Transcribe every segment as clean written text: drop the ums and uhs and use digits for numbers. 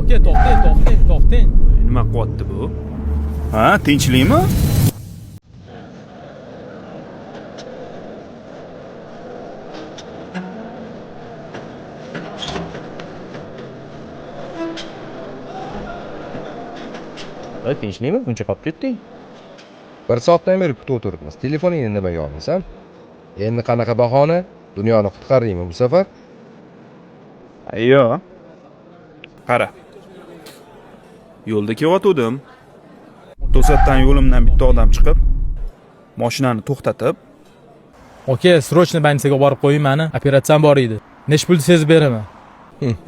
Aka, to'xtang, to'xtang, to'xtang. Nima qilyapti bu? Ha, tinchlikmi? Voy, tinchlikmi? Buncha qolib ketding. Bir soatdan beri kutib o'tiribmiz. Telefoningni nimaga olmaysan? Endi qanaqa bahona? Dunyoni qutqardingmi bu safar? Yo'q. Qara. Yo'lda kelayotgandim. To'satdan yo'limdan bitta odam chiqib, mashinani to'xtatib, Aka, срочно больница ga borib qo'ying mani. Operatsiyam bor edi. Nech pul desangiz beraman.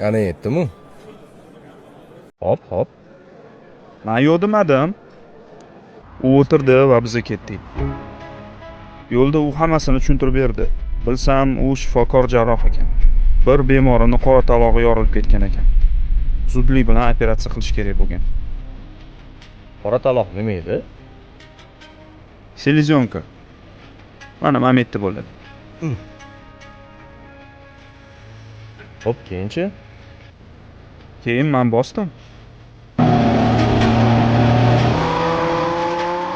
Ana yetdimu? Hop, hop. Men yo'q demadim. U o'tirdi va biza ketdik. Yo'lda u hammasini tushuntirib berdi. Bilsam, u shifokor jarroh ekan. Bir bemorini qora talog'i yorilib ketgan ekan. Zudlik bilan operatsiya qilish kerak bo'lgan. Qora taloq nima edi? Selezionka. Mana momентda bo'ladi. Hop, keyinchi? Keyin men bosdim.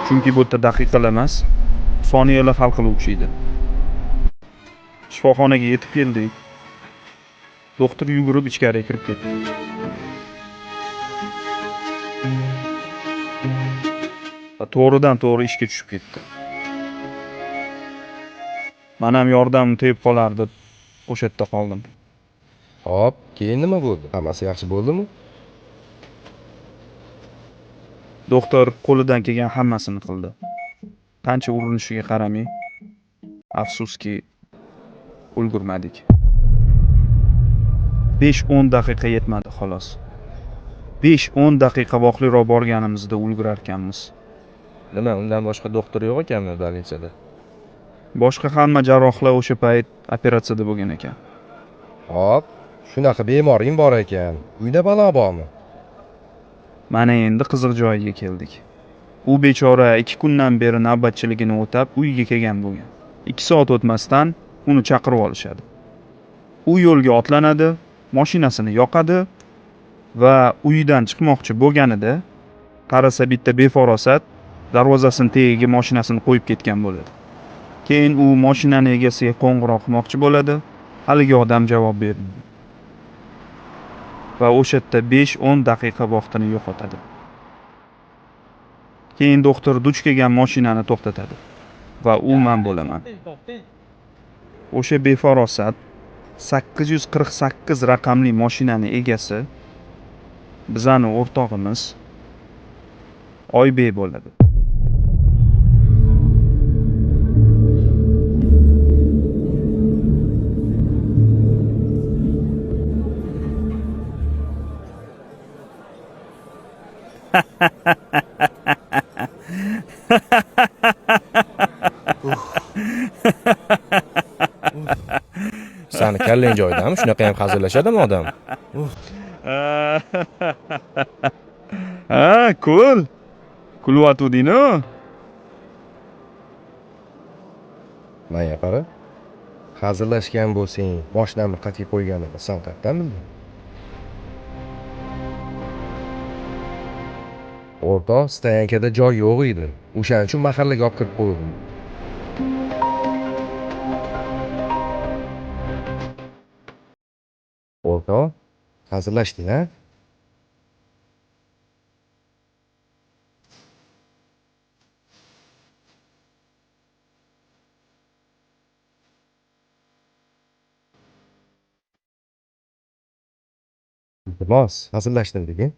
Chunki bu yerda daqiqalar emas, soniyalar hal qiluvchi edi. Shifoxonaga yetib keldik. Doktor yugurib ichkariga kirib ketdi. Va to'g'ridan to'g'ri ishga tushib ketdi. Men ham yordamim tegib qolar deb o'sha yerda qoldim. Hop, keyin nima bo'ldi? Hammasi yaxshi bo'ldimi? Doktor qo'lidan kelgan hammasini qildi. Qancha urinishiga qaramay, afsuski ulgurmadik. 5-10 daqiqa yetmadi xolos. 5-10 daqiqa vaqtliroq borganimizda ulgurarkanmiz. Nima, undan boshqa doktor yo'q ekanmi больницада? Boshqa hamma jarrohlar o'sha payt operatsiyada bo'lgan ekan. Hop, shunaqa bemoring bor ekan. Uyda balo bormi? Mana endi qiziq joyiga keldik. U bechora 2 kundan beri navbatchiligini o'tab uyga kelgan bo'lgan. 2 soat o'tmasdan uni chaqirib olishadi. U yo'lga otlanadi, mashinasini yoqadi va uyidan chiqmoqchi bo'lganida qarasa bitta befarosat darvozasini tagiga mashinasini qo'yib ketgan bo'ladi. Keyin u mashinani egasiga qo'ng'iroq qilmoqchi bo'ladi, haligi odam javob bermaydi. Va o'sha yerda 5-10 daqiqa vaqtini yo'qotadi. Keyin doktor duch kelgan mashinani to'xtatadi va u men bo'laman. O'sha befarosat 848 raqamli mashinani egasi bizani o'rtog'imiz Oybek bo'ladi. Sani kallang joyidami? Shunaqa ham hazillashadimi odam? Ha, kul. Kulyotganding-ku. Manga qara. Hazillashgan bo'lsang, mashinamni qayerga qo'yganimni san qayerdan bilding? O'rtoq, стоянка da joy yo'q edi. O'shaning uchun mahallaga olib kirib qo'ydim. O'rtoq, hazillashding a? Iltimos, hazillashdim degin.